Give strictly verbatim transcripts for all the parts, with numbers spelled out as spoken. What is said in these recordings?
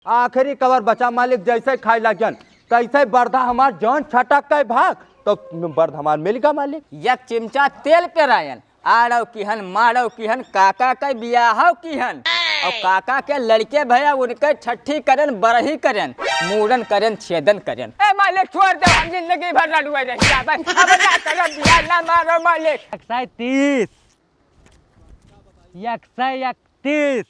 आखिरी कवर बचा मालिक, जैसे खाए लागियन तैसे बर्धा हमार जान छटक के भाग, तो बर्धा हमार मिल गया मालिक। एक चिमचा तेल पेरायन, आड़व किहन, माड़व किहन, काका के बियाहव किहन, और काका के लड़के भया उनके छठी करन, बरही करन, मूड़न करन, छेदन करन। ए मालिक, छोड़ दे, हम जिंदगी भर लड़ुए रह जाबे। अब ना करब बियाह, ना मारो मालिक। एक सौ तीस, एक सौ इकतीस।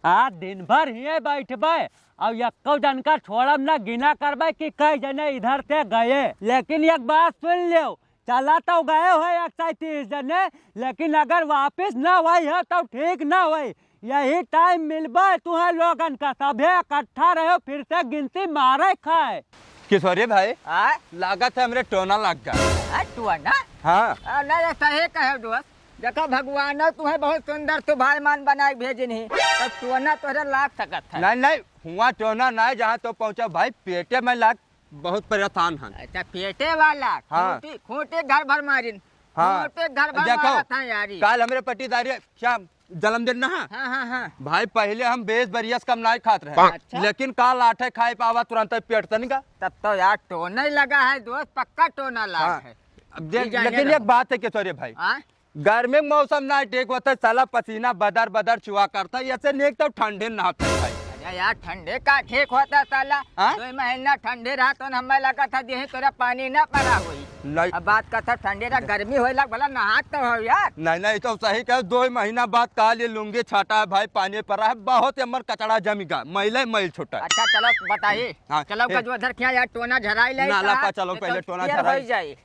आज दिन भर हिये बैठबे और यक्को जन का छोड़ब न, गिना करबे कि कई जने इधर से गए। लेकिन एक बात सुन लेव, चला तो गए हो एक सौ तीस जने, लेकिन अगर वापिस न होई है तो ठीक न होई। यही टाइम मिलबे तुहे लोगन का, सभे इकट्ठा रहो, फिर से गिनती मारे खाए। किशोरी भाई, आय? लागत है हमरे टोना लाग गया। आ, टोना? हाँ। आ, नहीं, नहीं, सही कहे दोस्त। देखो, भगवान तुहे बहुत सुंदर सुभायमान बनाए भेजिन ही, तो टोना तोहरे लाग सकत है। नहीं, नहीं, हुआ टोना नहीं, जहाँ तो पहुँचा भाई, पेटे में लाग, बहुत परेशान हन। अच्छा, पेटे वाला, हाँ। खूंटी, खूंटी घर भर मारिन। हाँ। खूंटी घर भर देखो, मारत हैं यारी। काल हमरे पट्टीदारी श्याम जन्मदिन ना है? हाँ, हाँ, हाँ। भाई, पहले हम बीस बरिस कम नाई खात रहे। अच्छा। लेकिन काल आठे खाए पावा, तुरंत पेट तनिका। तब तो यार टोना ही लगा है दोस्त, पक्का टोना लाग हाँ। है। अब देख, ई जाने लेकिन रहो। एक बात है किशोरी भाई, हाँ? गर्मी के मौसम ना ठीक होता, साला पसीना बदर बदर चुआ करता, ऐसे नेक तो ठंडे नहाते भाई। अरे यार, ठंडे का ठीक होता साला? हाँ? दो महीना ठंडे रहा तो हमें लगा था देह तोरा पानी ना पड़ा हुई। नहीं। अब बात का था ठंडे रहा, गर्मी होए लग भला नहात तो हो यार। नहीं, नहीं, तो सही कहो, दो ही महीना बाद काल ये लुंगी छाटा है भाई, पानी पड़ा है, बहुत ये हमर कचड़ा जमी गा, मैले मैल छुटा है। अच्छा चलो बताइए। हाँ, चलो ठीक। गजोधर क्या यार टोना झराई ले नाला कहा? पा चलो ये पहले तो टोना क्लियर झराई। हो जाए।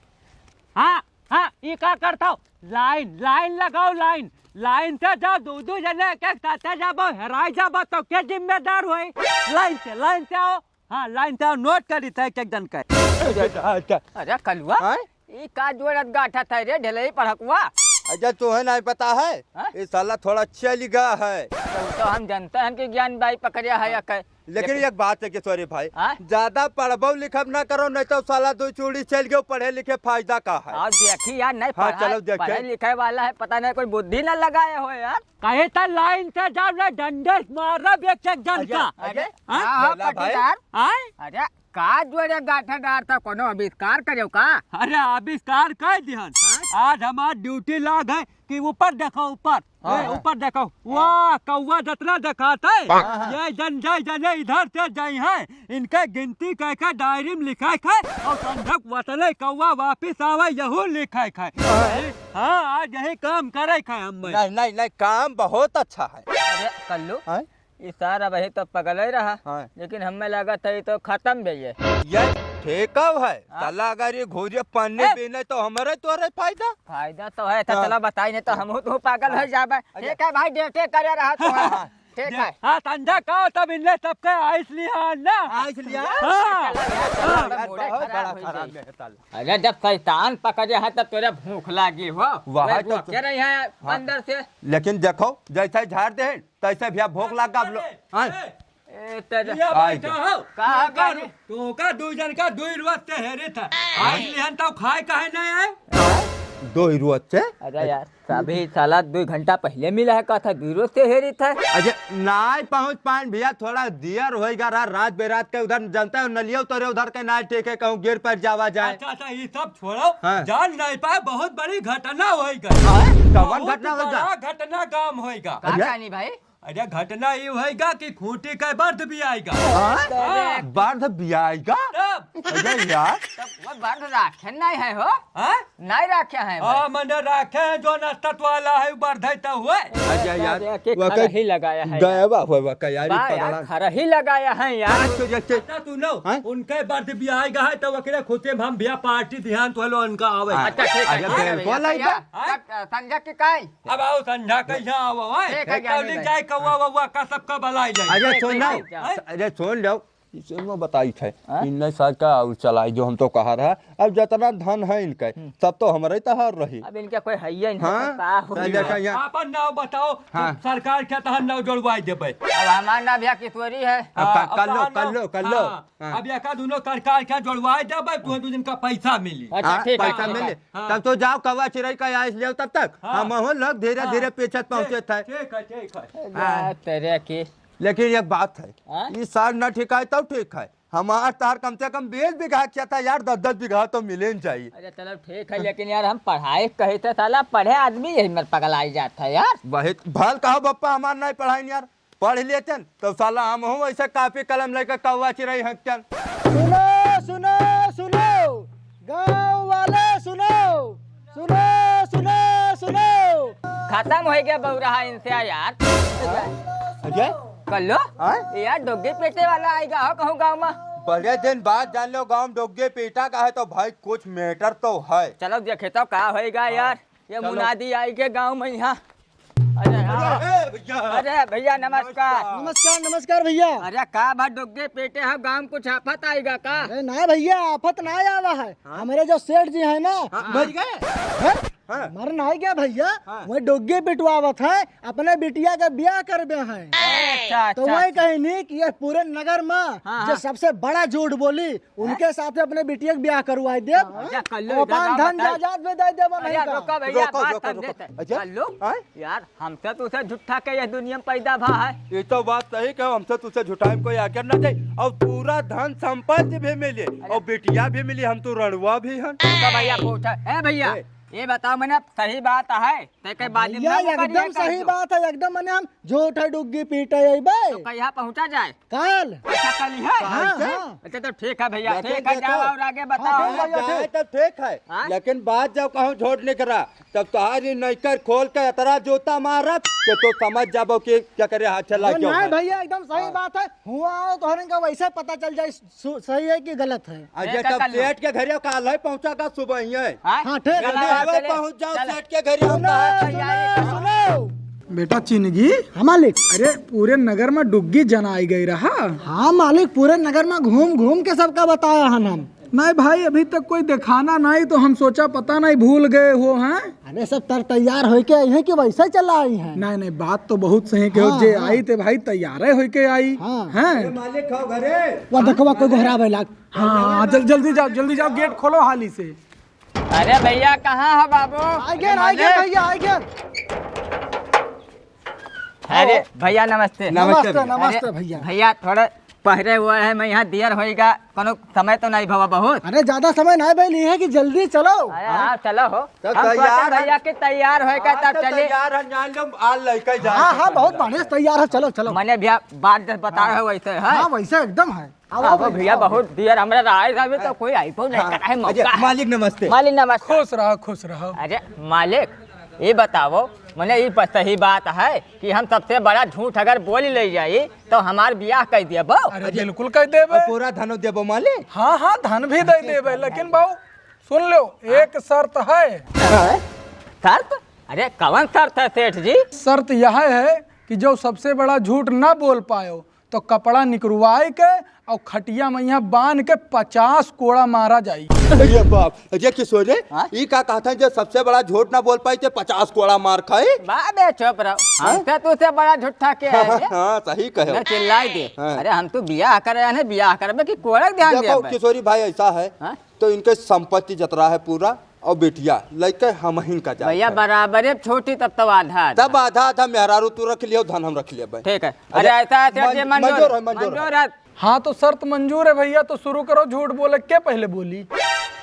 हाँ, हाँ, ई का करत हो? लाइन, लाइन लगाओ, लाइन। लाइन से जाओ, दू दू जने एक एक साथे जाबो, हेराई जाबो, तो के जिम्मेदार होई? लाइन से, लाइन से आओ। हाँ, लाइन से आओ, नोट करी थे एक एक जन के। अच्छा। अरे कलुआ, हाँ? ई का जोड़त गाठत है रे ढेलई पढ़कुआ? अच्छा, तोहे नहीं पता है? हाँ? ये साला थोड़ा चल गया है। तो, तो हम जानते हैं कि ज्ञान बाई पकड़िया है या कै-, लेकिन लेकिन एक बात है किशोरी भाई, हाँ? ज्यादा पढ़बो लिखब ना करो, नहीं तो साला दो चूड़ी चल गयो, पढ़े लिखे फायदा का है? और देखी यार, नहीं हाँ, पढ़ा, चलो देखे। पढ़े लिखे वाला है, पता नहीं कोई बुद्धि ना लगाए हो यार। कहे था लाइन से जाओ ना, डंडे से मारब एक एक जन अजय, का। अजय, हाँ? हाँ, हाँ, बोला भाई। पट्टीदार। हाँ? अरे, का जोड़े गाठा डार था, कोनो आविष्कार करेव का? अरे, आविष्कार कर दिहन। हाँ? आज हमार ड्यूटी लाग है कि ऊपर देखो, ऊपर। हाँ, ए, हाँ। ऊपर देखो, वाह, कौवा जतना देखात है, हाँ, हाँ। ये जन जाए जने इधर से जाई है, इनके गिनती कह के डायरी में लिखाए है और संझक वतने कौवा वापिस आवे, यहू लिखाए है। हाँ। हाँ, आज यही काम करे है हम। नहीं, नहीं, नहीं, काम बहुत अच्छा है। अरे, कल्लू, हाँ? ई सार अबहीं तो पगले रहा, हाँ। लेकिन हमें लागत है, ई तो खतम भइये। ये ठेकाव है, हाँ। साला अगर ये घूरिया पन्नी ए! बीने तो हमरे तोरे फायदा। फायदा तो है, तो हाँ। चला बताई, नहीं तो हमहू तो पागल हाँ। हो जाबे। अच्छा। ठीक है भाई, डेटे करे रहा तो हाँ। ठीक है। हाँ, संझा का तब इनने सबके आइस लिहा ना। आइस लिहा? हाँ। चला यार, चला, हाँ। यार, मूडे बहुत खराब बड़ा हो खराब जाई। है साला। अरे, जब शैतान पकड़े है, तब तोरे भूख लागी हो। वह कोई तो भूखे रही है हाँ। अंदर से। लेकिन देखो, जैसे झाड़ दे, तैसे भैया भूख लाग गब लो। हाँ। ए, तेरे भैया आई बैठा तो। हो। का, तोका का दु-, रे? तोका दुइ जन का दुइ रोज से हेरे था। आज लिहन तो खाए काहे नहीं आए? दुइ रोज से? अरे यार, अभी साला दुइ घंटा पहिले मिला है, कहा था दुइ रोज से हेरे था। अच्छा, नाई पहुँच पाएन भैया, थोड़ा दियर होइगा रहा, रात बेरात के उधर जनता है, नलियो तोरे उधर के नाई ठीक है, कहूँ गिर पर जावा जाए। अच्छा, अच्छा, ये सब छोड़ो। हाँ। जान नहीं पाए, बहुत बड़ी घटना होइगा। हाँ? कौन बहुत घटना होइगा? बड़ा घटना गाँव होइगा। का अरे? कहानी भाई? अरे घटना ई होइगा कि खूंटी के बर्द भी आइगा। हाँ? हाँ। बर्द भी आइगा? तब? अरे यार। तब वो बर्द राखे नहीं है हो? हाँ? नहीं राखे हैं भाई। हाँ, मने राखे हैं, जो नस्तत वाला है, वो बर्द है तो हुए। अरे यार, अरे, के वो खरही लगाया है गया यार। बा, वो, वो का यार, बा यार, पगला। खरही लगाया है यार। हाँ, तो जैसे अच्छा सुनो, हाँ? उनके बर्द भी आइगा है तो ओकरे खुदे में हम भैया पार्टी ध्यान तो लो उनका आवे। हाँ। अच्छा, ठीक है, अरे ठीक है बिल्कुल भैया, आइगा। भैया, हाँ? तब, अ, संझा के काई? अब आओ संझा के यहाँ आओ, हाँ? ठीक है, एक ज्ञानी कौली भाई। जाए कौवा वौवा का सबका बलाई जाए। अरे ठीक है, सुन लो, ठीक है। अरे सुन लो, इसे में बताई थे, हाँ? इन्ने साल का और चलाई जो हम तो कहा रहा, अब जितना धन है इनके, हम्म। सब तो हमरे तहार रही। अब इनके कोई है ही नहीं, हाँ? तो का होई चल देखा बा? यहाँ। आपन नाव बताओ, हाँ। सरकार के तहन नाव जोड़वाई देबे। अब हमार नाव भैया किशोरी है। अब हाँ, का-, अब कर लो, तहार कर नाव, लो, कर लो। हाँ। हाँ। अब एका दुनो सरकार के जोड़वाई देबे, तू दू दिन का पैसा मिली। अच्छा, हाँ, ठीक है, पैसा ठीक है। मिले। हाँ। तब तो जाओ, कौवा चिरई का आइस लेव तब तक। हाँ। हम हो लोग धीरे हाँ। धीरे पीछे पहुँचे ठीक, थे। ठीक है, ठीक है। हाँ। तेरे की लेकिन एक बात है, हाँ? ई साल ना ठीक है तो ठीक है, हमार तार कम से कम बीस बीघा खेत है यार, दस दस बीघा तो मिले न जाई। अरे चलो ठीक है, लेकिन यार हम पढ़ाई कहे थे साला, पढ़े आदमी यही मर पगलाई जात है यार। वही भल कहो बप्पा, हमार नहीं पढ़ाई यार, पढ़ लेतन तो साला हम हूँ ऐसे कापी कलम लेकर कौवा चिरई हकतन। सुनो, सुनो, सुनो, गाँव वाले सुनो, सुनो, सुनो, सुनो। खत्म हो गया बउरहा इनसे यार। अजय? कल्लो? हाँ? यार डोगे पेटे वाला आएगा हो कहूँ गाँव में। बड़े दिन बाद जान लो गाँव में डोगे पेटा का है तो भाई कुछ matter तो है। चलो देखे तो का होएगा यार। ये चलो। मुनादी आई के गाँव में यहाँ। अरे हाँ। अरे, ए, भैया। अरे भैया नमस्कार। नमस्कार, नमस्कार भैया। अरे का बा डोगे पेटे हो गाँव में कुछ आफत आएगा का? अरे ना भैया, आफत ना आवा है। हाँ? हमारे जो सेठ जी है ना, हाँ, मर गए? हैं? हाँ। मर नहीं गया भैया, हाँ। वही डोगे पिटवावत है, अपने बिटिया का ब्याह करबे हैं। अच्छा, तो अच्छा, वही अच्छा। कहनी कि ये पूरे नगर में हाँ, जो हाँ। सबसे बड़ा झूठ बोली, उनके साथ अपने बिटिया के ब्याह करवाई देब। अच्छा, कर लो, और इधर पान बात धन बताओ। जायदाद भी दे देब अरे, नहीं का। रुको भैया, रुको, बात रुको, कर रुको। देते हैं। अच्छा? कर लो। हाँ? यार, हमसे तो उसे झूठा के ये दुनिया में पैदा भा है। ये तो बात सही कहो, हमसे तो उसे झूठा में कोई आकर ना जाए। और पूरा धन संपत्ति भी मिली अरे। और बिटिया भी मिली, हम तो रणुआ भी हन। रुको भैया, पूछा। ए भैया, ए। ये बताओ मने सही बात है, ते के बाद में भैया, ना मुकरी एकदम है सही कर दो। बात है, एकदम मने हम झूठ है डुग्गी पीटे है बे। तो कहिया पहुँचा जाए? काल। अच्छा, कल ही है? हाँ, हाँ। अच्छा, तो ठीक है भैया, देखो, ठीक है, देखो। जाओ और आगे हाँ, बताओ। ठीक है, जाए ठीक। तो ठीक है, हाँ? लेकिन बात जब कहूँ झूठ निकला, तब तोहारी नैकर खोल के इतना जूता मारब कि तू समझ जाबो कि क्या करे हाथ चला अरे क्यों नहीं है। भैया, एकदम सही हाँ। बात है। हुआ हो तोहरे का वैसे पता चल जाए सु-, सही है कि गलत है। अच्छा, देखा तब कल। सेठ के घरे काल है पहुँचा का सुबह ही है। हाँ? हाँ, ठीक है। चलो, जल्दी आओ, चले। पहुँच जाओ चलो। सेठ के घरे सुनो, होता है। सुनो, सुनो। बेटा चिनगी। हाँ, मालिक। अरे, पूरे नगर में डुग्गी जना आई गई रहा। हाँ, मालिक, पूरे नगर में घूम घूम के सबका बताया हन हम। नहीं भाई, अभी तक कोई दिखाना नहीं, तो हम सोचा पता नहीं भूल गए हो, हैं? अरे, सब तर तैयार होके आई हैं कि वैसे चला आई हैं? नहीं, नहीं, बात तो बहुत सही कहो, हाँ, जे हाँ। आई ते भाई तैयारे होके आई, हाँ। हैं? अरे, मालिक खाओ घरे। वो देखो, वो कोई गोहरावे लाग। हाँ, जल-, जल्दी जाओ, जल्दी जाओ, गेट खोलो हाली से। अरे भैया, कहाँ हो बाबू? आ गया, आ गया भैया, आ गया। अरे भैया, नमस्ते। नमस्ते, नमस्ते भैया। भैया, थोड़ा पहरे हुआ है, मैं यहाँ दियर होएगा, कोनो समय तो नहीं भवा बहुत? अरे, ज्यादा समय नहीं भइल, ये है कि जल्दी चलो। अरे हाँ, चलो हो। तो हम तैयार सोचे है। भैया के तैयार होएगा, हाँ, तब तो चले। तैयार है, जान लो, आज लइके जाए हाँ, के हाँ, बहुत पड़ेगा। बढ़िया तैयार है, चलो, चलो। मैंने भैया बात जब बताया हाँ। है वैसे है। हाँ, वैसे एकदम है। अब आओ भैया, बहुत दियर हमरा रहा है, अभी तो कोई आईफोन नहीं हाँ, करा है अच्छा, मौका। मालिक नमस्ते। मालिक नमस्ते। खुश रहो, खुश रहो। अरे मालिक, ये बताओ, मने ये प-, सही बात है कि हम सबसे बड़ा झूठ अगर बोल ले जाई तो हमार बियाह कर देबो? अरे बिल्कुल कर देबे। और पूरा धन देबो मालिक? हाँ, हाँ, धन भी दे देबे, लेकिन बाबू सुन लो, एक शर्त है। हाँ? शर्त? अरे कौन शर्त है सेठ जी? शर्त यह है कि जो सबसे बड़ा झूठ ना बोल पायो तो कपड़ा निकरवाए के और खटिया में यहाँ बांध के पचास कोड़ा मारा जाई। अरे बाप, अरे किशोर रे, हाँ? ई का कहत है जो सबसे बड़ा झूठ ना बोल पाई तो पचास कोड़ा मार खाई? बा बे, चुप रहो। हाँ? हमसे तो से बड़ा झूठा के है ये? हाँ, सही कहो। ना चिल्लाई दे। हाँ। अरे हम तो बियाह करे हैं, बियाह करबे कि कोड़ा ध्यान देखो, देबे? किशोरी भाई ऐसा है, हाँ? तो इनके संपत्ति जतरा है पूरा, और बिटिया लइके हमहिन का जाए भैया, है। बराबरे छोटी, तब तो आधा आधा। तब आधा आधा मेहरारू तू रख लियो, धन हम रख लियो भाई। ठीक है। अरे अच्छा, ऐसा है, सेठ जी, मंजूर, मंजूर है, मंजूर है। मंजूर है। हाँ, तो शर्त मंजूर है भैया, तो शुरू करो, झूठ बोले के पहले बोली?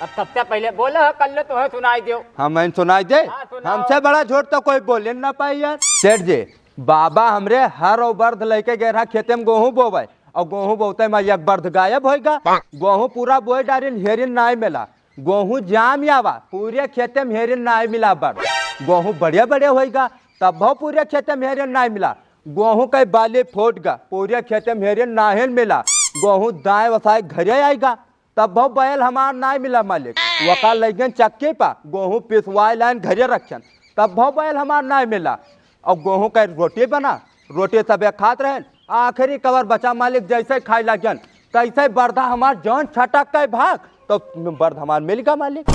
अब सबसे पहले बोलो, कर लो, तुम्हें सुनाई दो। हाँ, मैं सुनाई दे? हाँ, सुनाओ। हमसे बड़ा झूठ तो कोई बोले ना पाई यार। सेठ जी, बाबा हमरे हर और बर्द लइके गए रहा खेते में गोहूँ बोवे, और गोहूँ बोते में एक बर्द गायब होइगा। गोहूँ पूरा बोए डारिन, हेरिन नाई मिला। गोहूँ जाम आवा, पूरे खेते में हेरिन नाई मिला बर्द। गोहूँ बड़े बड़े होइगा, तब भौ पूरे खेते में हेरिन नाई मिला। गोहूँ के बाली फूट गा, पूरे खेते में हेरिन नाहिन मिला। गोहूँ दाए वसाए घरे आइगा, तब भौ बैल हमार नाई मिला मालिक। वका लइगन चक्की पा, गोहूँ पिसवाए लाइन घरे रखन, तब भौ बैल हमार नाई मिला। और गोहूँ के रोटी बना, रोटी सबे खात रहन, आखिरी कवर बचा मालिक, जैसे खाए लागन, तैसे बर्दा हमार जौन छटक के भाग, तो बर्द हमार मिल गया मालिक।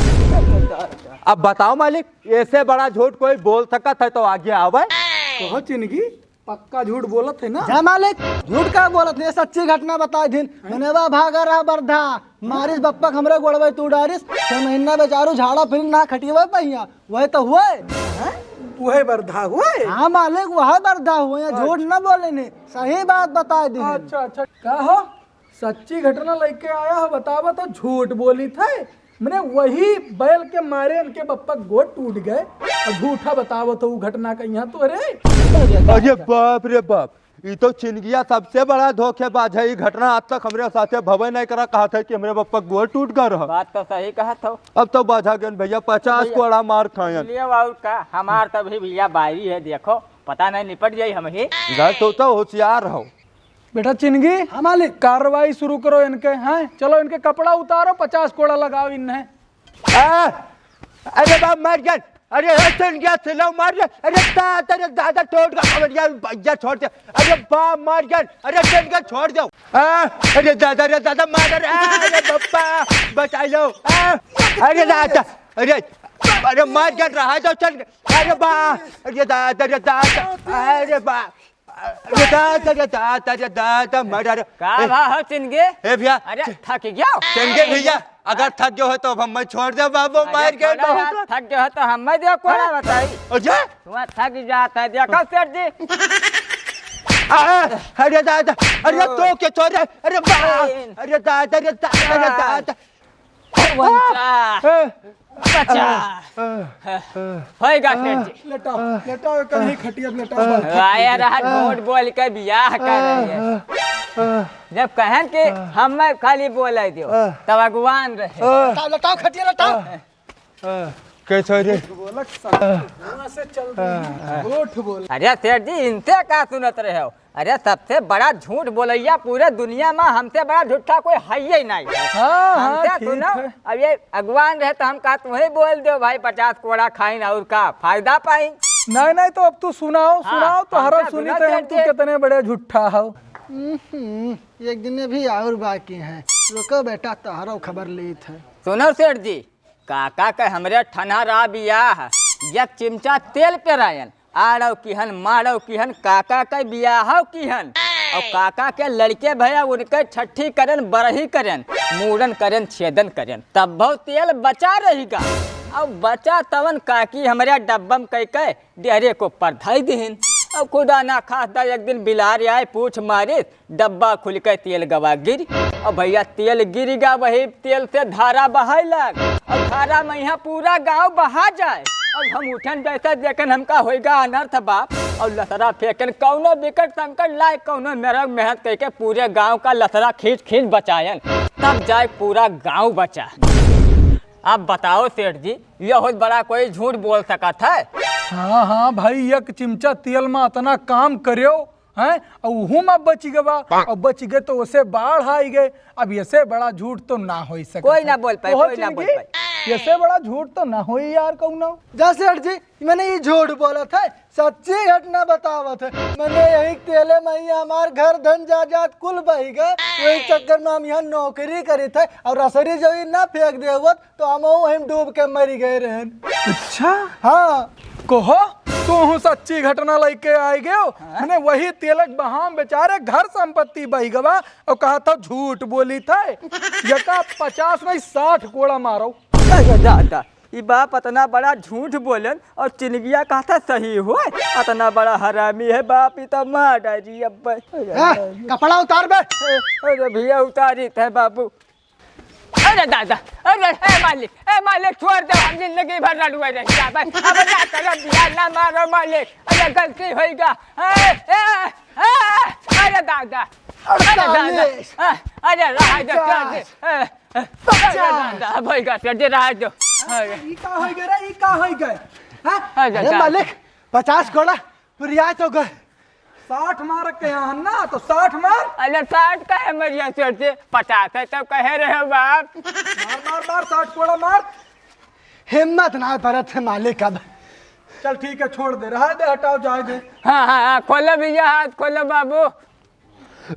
अब बताओ मालिक, ऐसे बड़ा झूठ कोई बोल सकत है तो आगे आवे। कहो चिनगी, पक्का झूठ बोलत है ना? जा मालिक, झूठ का बोलत है, सच्ची घटना बताए दिन। मनवा भागा रहा बर्धा, मारिस बप्पक हमरे गोड़वे तू डारिस, छह महीना बेचारू झाड़ा फिर ना खटियवे पहिया, वह तो हुए। हैं? उहे बरधा हुए? हाँ मालिक, उहे बरधा हुए, अच्छा। झूठ न बोले ने, सही बात बताए दे। अच्छा, अच्छा, का हो? सच्ची घटना लइके आया हो, बतावा तो झूठ बोली थे। मने वही बैल के मारे इनके बप्पा गोड़ टूट गए और झूठा बतावत हो उ घटना का यहाँ तो। अरे अरे बाप रे बाप, ई तो चिनगिया सबसे बड़ा धोखेबाज है। ई घटना आज तक हमरे साथे भवे नहीं करा, कहा था कि हमरे बप्पा गोड़ टूट गए रहा। बात तो सही कहा था। अब तो बाझा गन भैया, पचास भैया। कोड़ा मार खायन। ले और का, हमार तभी भैया बारी है, देखो पता नहीं निपट जाई हम ही। घर तो, तो होशियार हो। बेटा चिनगी, हाँ मालिक। कार्रवाई शुरू करो इनके, हैं? चलो इनके कपड़ा उतारो, पचास कोड़ा लगाओ इन्हें। आ, अरे बाप मर गया, अरे हे चिनगी, सिलाव मार गया, अरे दा-, अरे दादा टूट गया, अरे भैया छोड़ दे, अरे बाप मर गया, अरे चिनगी छोड़ दो, आ, अरे दादा, अरे दादा मार रहा, अरे बप्पा बचा लो, आ, अरे दादा, अरे, अरे मार गया, रहा दो चिनगी, अरे बा, अरे दादा, अरे दादा, अरे बा, अरे दादा, अरे दादा, अरे दादा, मर रहा। का ए, भा हो चिनगी? ए भैया, अरे च-, थक गया? चिनगी भैया, अगर थक गयो हो तो अब हमें छोड़ दे बाबू, अरे मार गए छोड़ा बहुत। यार, थक गयो हो तो हमें दे कोड़ा हाँ? बताई। अच्छा? तू थक जाता है, देखो सेठ जी। आ, अरे दादा, अरे ओ। तो के छोड़ रहे? अरे बा, ए। अरे दादा, अरे दादा, अरे आ। दादा। वंचा। ए। बचा। ए। होएगा सेठ जी। लेटाओ, लेटाओ, कहीं खटिया पे लेटाओ, बात खत्म। आया रहा, झूठ बोल के बियाह कर रही है। जब कहन कि हम खाली बोले दियो, तब अगुवान रहे। लेटाओ, लेटाओ, खटिया लेटाओ। कैसे रे? बोलक साला, वहाँ से चल रही है, झूठ बोल। अरे सेठ जी, इनसे का सुनत रहे हो? अरे, सबसे बड़ा झूठ बोलैया पूरे दुनिया में, हमसे बड़ा झूठा कोई है ही नहीं। हाँ, हाँ, हमसे ठीक सुनो, है। अब ये अगुवान रहे तो हम कहा, "तू ही बोल दो भाई, पचास कोड़ा खाइन और का फायदा पाइन?" नहीं, नहीं, तो अब तू सुनाओ, हाँ, सुनाओ, तो हमसे हरा सुनी सुनो, तो हम सेठ तू जी। कितने बड़े झूठा हो। हम्म, एक दिन अभी और बाकी है, रुको बेटा, तोहरो खबर लेत है। सुनो सेठ जी, काका के हमरे ठनहरा बियाह, एक चिमचा तेल पेरायन, आड़व किहन, माड़व किहन, काका के बियाहव किहन। और काका के लड़के भया उनके छठी करन, बरही करन, मूड़न करन, छेदन करन, तब बहु तेल बचा रही गा। और बचा तवन काकी हमरे डब्बम कह के डेहरे को परधाई दिहिन। और खुदा ना खास्ता एक दिन बिलार आए पूछ मारिस, डब्बा खुल के तेल गवा गिर। और भैया तेल गिर गा, वही तेल से धारा बहाए लाग। और धारा में यहाँ पूरा गाँव बहा जाए। और हम उठन जैसे देखन हमका होइगा अनर्थ बाप। और लसरा फेंकन कौनो बिकट संकट लाए, कौनो मेरा मेहनत करके पूरे गाँव का लसरा खींच खींच बचायन। तब जाए पूरा गाँव बचा। अब बताओ सेठ जी, ये बहुत बड़ा कोई झूठ बोल सकत है? हाँ, हाँ भाई, एक चिमचा तेल में अतना काम करेव, हैं? और उहू में बच गवा, और बच गए तो उसे बाढ़ आई गए। अब ऐसे बड़ा झूठ तो ना होई सकत कोई है। ना बोल पाए, ओहो कोई ना बोल चिनगी, पाए। ऐसे बड़ा झूठ तो ना होई यार कौनो। जा सेठ जी, मैंने ये झूठ बोलत है, सच्ची घटना बतावत है। मैंने यही तेले में ही हमार घर धन जायदाद कुल बही गए। वही चक्कर में हम यहाँ नौकरी करी थे और रसरी जो ये ना फेंक देवत तो हम वहीं डूब के मरी गए रहन। अच्छा? हाँ। कहो, तू हूँ सच्ची घटना लेके आए गयो? हाँ? मैंने वही तेलक बहाम बेचारे घर संपत्ति बही गवा और कहा था झूठ बोली थे। यका पचास नहीं साठ कोड़ा मारो। अरे दादा, ई बाप अतना बड़ा झूठ बोलन और चिनगिया कहता सही होए। अतना बड़ा हरामी है बाप, ई तो मार डारी अब। ए, कपड़ा उतार बे। अरे भैया उतारी थे बाबू। अरे दादा, अरे ए मालिक, ए मालिक छोड़ दो, हम जिंदगी भर रड़ुए रह जाबे। अब ना करो बिया, ना मारो मालिक, अरे गलती होइगा। ए, ए, ए, अरे दादा, अरे दादा, अरे रहा दो, छोड़ दे। ए, ए, अरे दादा, भइगा, छोड़ दे, रहा दो। अरे। ई का होइ गए रे, ई का होइ गए? हाँ? अरे अरे दादा। मालिक, पचास कोड़ा रियायत हो गए। साठ मार के यहाँ ना, तो साठ मार। अरे साठ का है मरिया छोड़ दे, पचास है तो कहे रहे हो बाप। मार, मार, मार, साठ कोड़ा मार। हिम्मत ना परत है मालिक अब। चल ठीक है, छोड़ दे, रहा दे, हटाओ, जाए दे। हाँ, हाँ, हाँ, खोलो भैया, हाथ खोलो बाबू।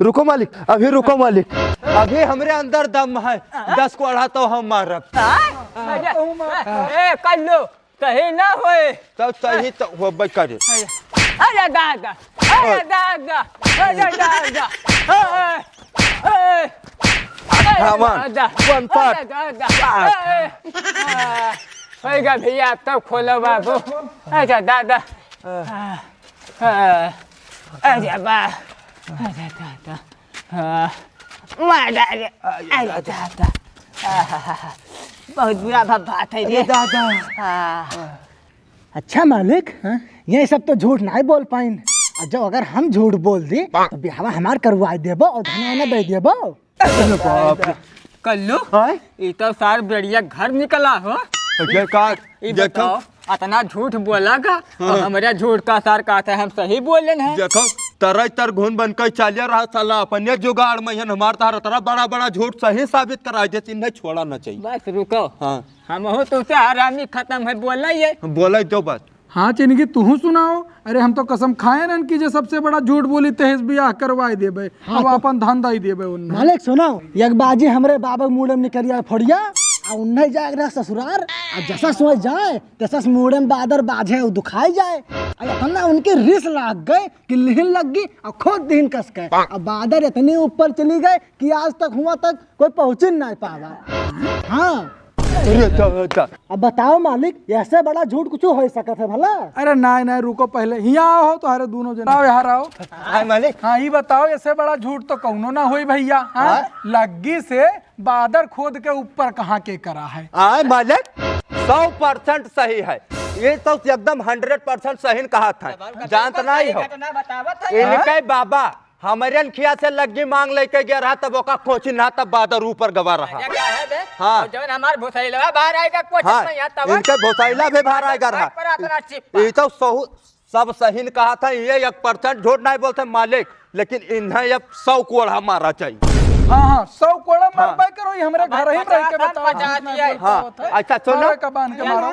रुको मालिक, अभी रुको मालिक, अभी हमरे अंदर दम है, दस कोड़ा तो हम मारब। हाँ? हाँ। ए, कर लो। सही ना होए। तो सही तो होबे करे। अरे दादा, अरे दादा, अरे दादा, ए, ए, अरे हवन, दादा, वन पाट। अरे दादा, पाट। ए, आ, होइगा भइया, अब तो खोलो बाबू। अच्छा दादा। आ, आ, अरे बा, अरे दादा। आ, मार डाले। अरे दादा। आ, बहुत बुरा भा-, बात है अरे रे। दादा। आ, अच्छा मालिक, हाँ? ये सब तो झूठ नाहीं बोल पाइन। और जो अगर हम झूठ बोल दी, तो बियाहवा हमार करवाइ देबो और धनवा ना दइ देबो। अरे बाप रे। कल्लू, हाँ? ई तो सार बेड़िया घर निकला हो। अच्छा, का? ई देखो। बताओ, अतना झूठ बोला का? हाँ। और हमरे झूठ का सार का था, हम सही बोलेन है। देखो, तरह तर घुन बन के चलिया रहा साला, अपने जुगाड़ में हन हमार तार अतना बड़ा बड़ा झूठ सही साबित कराइ देत, इन्हें छोड़ा ना चाहिए। बस रुको। हाँ। हमहू तुसे हरामी खतम है, बोला ये। बोला दो बस। हाँ चिनगी, तुहू सुनाओ। अरे हम तो कसम खाए रहन कि जे सबसे बड़ा झूठ बोली तहिस बियाह करवाइ देबे। हाँ, अब तो आपन धंधा ही देबे उन्हें। मालिक सुनो, एक बाजी हमरे बाबा के मूड़े में निकरिया फोड़िया, आ उन्हें जाए रहा ससुरार, आ जसस वहाँ जाए, तसस मूड़े में बादर बाजे उ दुखाइ जाए। आ इतना उनके रिस लाग गए कि लिहिन लग गई, आ खोद दिहिन कस के। आ बादर इतने ऊपर चली गए कि आज तक हुआ तक कोई पहुँचिन नाहीं पावा। हाँ। अरे, अच्छा, अच्छा। अब बताओ मालिक, ऐसे बड़ा झूठ कुछ होइ सकत है भला? अरे नाहीं, नाहीं, रुको पहिले, हियाँ आओ हो, तोहरे दूनों जने आओ, यहाँ आओ। आए मालिक। हाँ, ई बताओ, ऐसे बड़ा झूठ तो कउनो ना होई भइया, हाँ? हाँ? लग्गी से बादर खोद के ऊपर कहाँ के करा है? आए मालिक, सौ परसेंट सही है, ये तो एकदम हंड्रेड परसेंट सही कहा था, जानत नाहीं हो। घटना बतावत है। इनके बाबा हमरे अनखिया से लग्गी मांग लइके गया रहा, तब ओका कोचिन ना, तब बादर ऊपर गवा रहा। अरे काहे बे? हाँ। और जवन हमार भुसैलवा बाहर आएगा कोचिन हाँ, में यहाँ तब इनके भुसैला भी बाहर आएगा रहा। पर अपना चिप्पा। ई तो सहु-, सब सही न कहा था, ये एक परसेंट झूठ नाहीं बोलते मालिक, लेकिन इन्हें अब सौ कोड़ा मारा चाहिए। हाँ, हाँ, सौ कोड़ा हाँ। मरबे करो, ये हमरे घर ही में रह के बताओ। हाँ, अच्छा सुनो। मारे का बांध के मारो।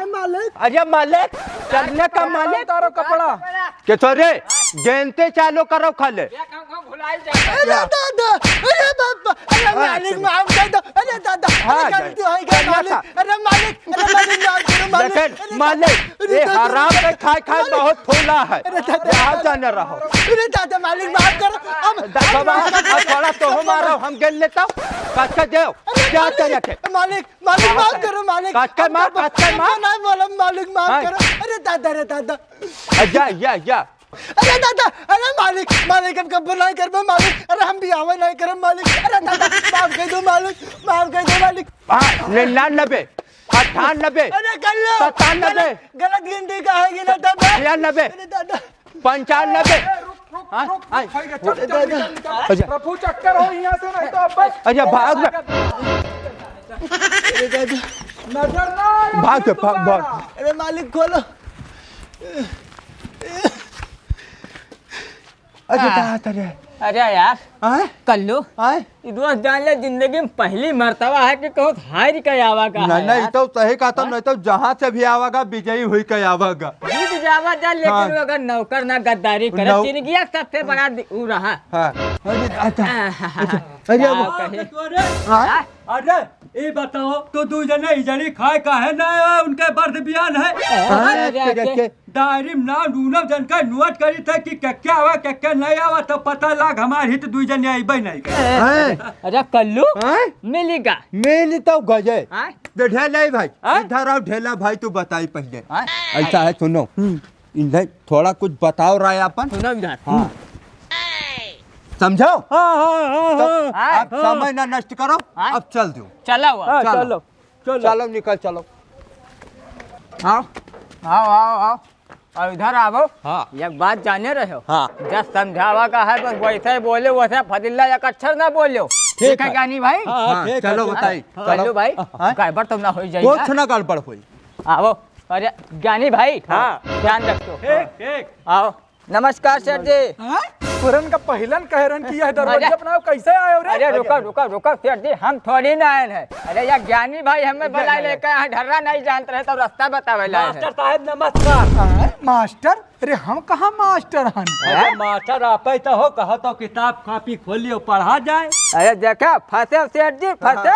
अरे मालिक, चलने का मालिक। उतारो कपड़ा। के छोरे, गेंदते चालू करो खाले। अरे दादा, अरे बाबा, अरे हाँ, मालिक, चलो। माफ कर दो। अरे दादा, हाँ, अरे गलती हो गई, चलो, मालिक। सा- अरे मालिक, अरे मालिक, माफ करो, मालिक। लेकिन अरे मालिक, दादा, अरे ये दादा, हराम अरे के खाए, खाए मालिक। बहुत फूला है। अरे दादा, यहाँ जाने रहो। अरे दादा, मालिक, माफ करो। हम, द-, हम बाबा, माफ कर अब थोड़ा तो हम मारो, हम गेल लेता। कस के देव, अरे क्या मालिक, करे थे? मालिक, मालिक, माफ करो, मालिक। कस के मार, कस के मार। ना बोलम, मालिक, माफ हाँ। करो। अरे दादा, अरे दादा। आ, जा, जा, जा। अरे दादा, अरे मालिक, मालिक, हम कब्बो नाहीं करबे, मालिक। अरे हम बियाहवा नाहीं करब, मालिक। अरे दादा, माफ कर दो, मालिक, माफ कर दो, मालिक। हाँ, निन्यानबे, अट्ठानबे, अरे कर लो। सत्तानबे। गलत, गलत गिनती का है, गिना दादा। छियानबे। अरे दादा। पंचानबे। ए, रुक, रुक, हाँ, रुक, हाँ। रुक, भाई, चल, चल, निकल, निकल। अच्छा। रफू चक्कर हो यहाँ से, नहीं तो अब बस। अच्छा, भाग ना। अरे दादा। नजर ना आए, भाग, फिर भाग, भाग। दोबारा। अरे मालिक, खोलो। अच्छा, आ। कहाँ था रे? अरे यार, आए? कल्लू, आए? ई दोस्त जान ले, जिंदगी में पहली मर्तबा है कि कहूँ हार के आवा का ना, है ना, यार। ई तो सही कहा था, हाँ? नहीं तो जहाँ से भी आवागा, विजयी हुई के आवागा। जीत जावा जा, लेकिन हाँ। वो अगर नौकर ना गद्दारी करे, नौ- जिंदगी सबसे बड़ा दि-, ऊ रहा। हाँ। अरे, अच्छा, आहा, अच्छा, अरे, का वो- कहे? हाँ? हाँ? अरे, ई बताओ, तू दू जने इजड़ी खाए काहे ना आया? उनके बर्थ बियान है। हाँ, अरे, के, के, अरे, के? डायरी में नाम ढूंढब, जनका नोट करी थे कि के के आवा, के के नहीं आवा, तब पता लाग हमार हित दुई जने अइबे नहीं करे। हैं? अरे कल्लू, हैं? मिली का? मिली तो गजे। हैं? दे ढेला ही भाई, हैं? इधर आओ ढेला भाई, तू बताई पहले। हैं? ऐसा है, सुनो, हम्म। इन्हें थोड़ा कुछ बताओ राय अपन। सुनो इधर। हाँ। समझो? हाँ, हाँ, हाँ, तो हाँ। आप हाँ। समय ना नष्ट करो, हाँ। अब चल दो। चला हुआ। हाँ, चलो। चलो। चलो, निकल चलो। आओ, आओ, आओ, आओ। और इधर आवो। हाँ। एक बात जाने रहे हो? हाँ। जब समझावा का है, बस वैसे ही बोले, वैसे फजीला एक अक्षर ना बोलो। ठीक ठीक है है। ज्ञानी भाई? हाँ, हाँ, ठीक है, चलो ठीक है। बताई। हाँ। चलो। कल्लू भाई, हाँ? गड़बड़ तो ना हो जाए कुछ ना। ना गड़बड़ होई। आवो। अरे ज्ञानी भाई, हाँ। ध्यान रखो। ठीक, ठीक। आओ। नमस्कार सेठ जी। हाँ? पुरन का पहिलन कह रहन कि यह दरवाजा अरे। अपना कैसे आए हो रे? अरे रुको, रुको, रुको सेठ जी, हम थोड़ी ना आए हैं। अरे यह ज्ञानी भाई हमें बुलाए लेके यहाँ ढर्रा नहीं जानते रहे तो रास्ता बतावे लाए हैं। मास्टर साहब नमस्कार। हाँ, मास्टर? अरे हम कहाँ मास्टर हन? अरे मास्टर आप ही तो हो, कहो तो किताब कॉपी खोलियो पढ़ा जाए। अरे देखा, फंसे सेठ जी, फंसे।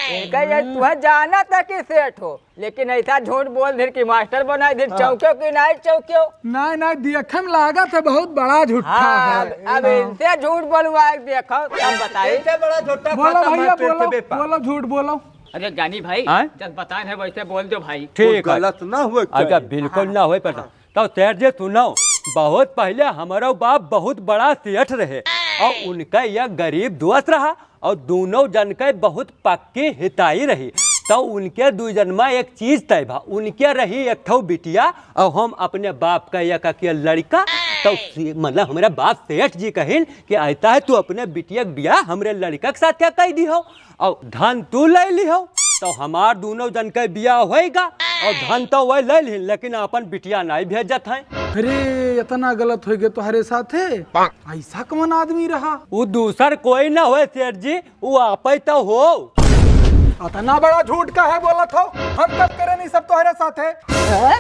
इनका ये तुम्हें जाना था कि सेठ हो। लेकिन ऐसा झूठ बोल दिर कि मास्टर बनाई दिर, हाँ। चौंक्यो कि नाहीं चौंक्यो? नाहीं, नाहीं, देखे में लागत है बहुत बड़ा झूठा हाँ, है। अब, अब हाँ। इनसे झूठ बोलवाए देखो, तब बताई। इनसे बड़ा झूठा बोलो खाता भैया, मैं बोलो, पृथ्वी पर। बोलो, झूठ बोलो। अरे ज्ञानी भाई, आय? जब बताए हैं वैसे बोल दो भाई। ठीक है। गलत ना होए के अच्छा, चाहिए। बिल्कुल ना होए पर हाँ। तो सेठ जी सुनो, बहुत पहले हमारो बाप बहुत बड़ा सेठ रहे और उनका एक गरीब दोस्त रहा और दोनों जन के बहुत पक्की हिताई रही। तो उनके दू जन में एक चीज तय भा, उनके रही एक ठो बिटिया और हम अपने बाप का एक अकेल लड़का। तो सी-, मतलब हमारे बाप सेठ जी कहिन कि ऐसा है तू अपने बिटिया के बियाह हमरे लड़का के साथ क्या कह दी हो और धन तू ले ली हो, तो हमार दोनों जन के बियाह होएगा और धन तो वह ले ली, लेकिन अपन बिटिया नहीं भेजत है। अरे, इतना गलत हो गया तुम्हारे साथे। ऐसा कौन आदमी रहा? वो दूसर कोई ना होए सेठ जी, वो आप ही तो हो। इतना बड़ा झूठ का है बोलत हो? हम कब करे नहीं सब तुम्हारे साथे? हैं?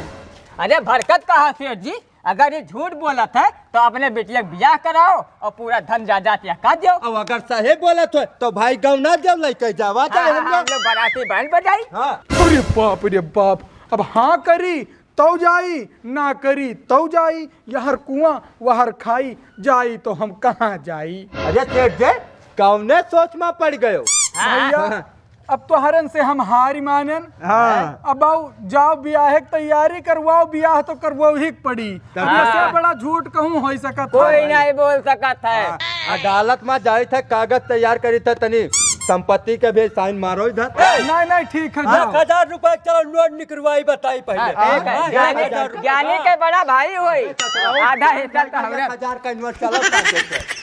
अरे भरकत कहा सेठ जी, अगर ये झूठ बोलत है तो अपने बिटिया के बियाह कराओ और पूरा धन जायदाद या का दो। अब अगर सही बोलत हो तो भाई गौना जब लइके जावा जाए हाँ, हम हाँ, लोग। हम लोग बाराती बैंड बजाई। हाँ। अरे बाप रे बाप, अब हाँ करी तौ जाई, ना करी तौ जाई, यहर कुआं वहर खाई, जाई तो हम कहाँ जाई? अरे सेठ जी, कौने सोच में पड़ गयो? हाँ। भैया, हाँ। अब तोहरन से हम हारी मानन। हाँ। अब आओ, जाओ बियाह के तैयारी करवाओ, बियाह तो करवाओ ही के पड़ी। तब ऐसे हाँ। बड़ा झूठ कहूँ हो सकत कोई है। नहीं बोल सकत है। हाँ, अदालत में जाई थे, कागज तैयार करी थे, तनी संपत्ति के भी साइन मारो इधर। नहीं, नहीं, ठीक है, हाँ, जाओ। एक हजार रुपया चलो नोट निकलवाई, बताई पहले। हाँ, ठीक है। हाँ, ज्ञानी, एक हजार रुपया। ज्ञानी के बड़ा भाई होई, आधा हिस्सा तो हमरा। एक हजार का नोट चलो, काट देते।